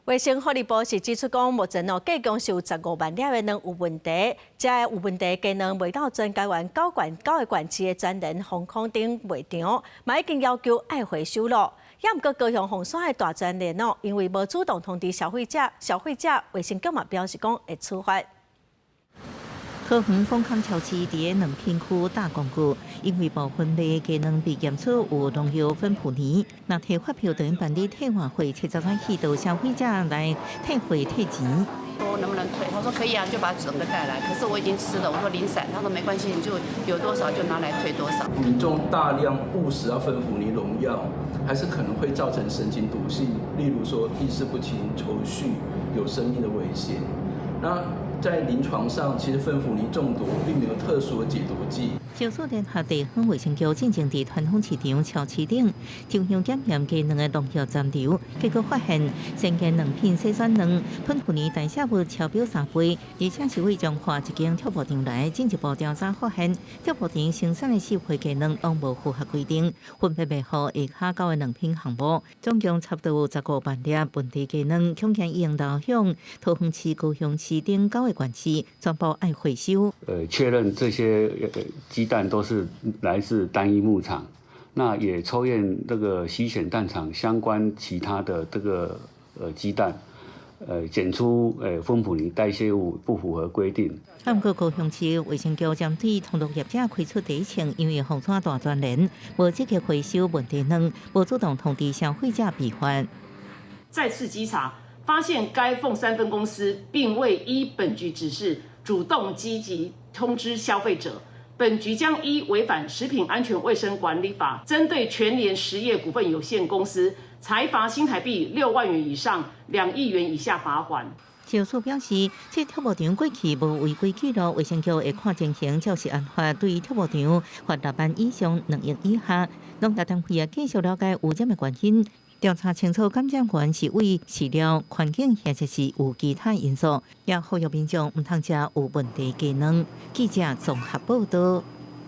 衛生福利部是指出講，目前哦，計共是有15萬粒的卵有問題，這个有問題雞卵賣到全台灣九個縣市的全聯、豐康等賣場，嘛已經要求愛回收咯。也毋過高雄鳳山的大全聯哦，因為無主動通知消費者，消費者衛生局嘛表示講會處罰。桃園豐康超市佇卵品區大廣告，因為部分的雞卵被檢出有農藥芬普尼，若提發票等於辦理退換貨，70日起到消費者來退貨退錢。說能不能退？他說可以啊，就把整個帶來。可是我已經吃了，我說零散，他說沒關係，你就有多少就拿來退多少。民眾大量誤食啊芬普尼農藥，還是可能會造成神經毒性，例如說意識不清、抽搐、有生命的危險。那在臨床上，其實芬普尼中毒並沒有特殊的解毒劑。消署聯合地方衛生局進前佇傳統市場超市頂抽樣檢驗雞卵的農藥殘留，結果發現鮮雞卵品篩選卵噴芬尼代謝物超標3倍，而且是對彰化一間畜牧場來進一步調查發現，畜牧場生產的四批雞卵攏無符合規定，分別賣予下跤九个卵品項目，總共差不多有15萬粒問題雞卵，恐驚已經流向桃園市、高雄市等九個縣市，全部愛回收。確認這些雞蛋都是來自單一牧場，那也抽驗這個洗選蛋廠相關其他的這個雞蛋，檢出芬普尼代謝物不符合規定。毋過高雄市衛生局針對通路業者開出提請，因為鳳山大全聯無積極回收問題卵，無主動通知消費者被罰。再次稽查，發現該鳳山分公司並未依本局指示主動積極通知消費者。本局將依違反食品安全衛生管理法，針對全聯實業股份有限公司，裁罰新台幣6萬元以上2億元以下罰鍰。消署表示，這畜牧場過去無違規記錄，衛生局會看情形，照實按法對畜牧場罰6萬以上2億以下。農業單位也繼續了解污染的原因，調查清楚感染源是為飼料、環境，或者是有其他因素。也呼籲民眾毋通食有問題雞卵。記者綜合報道。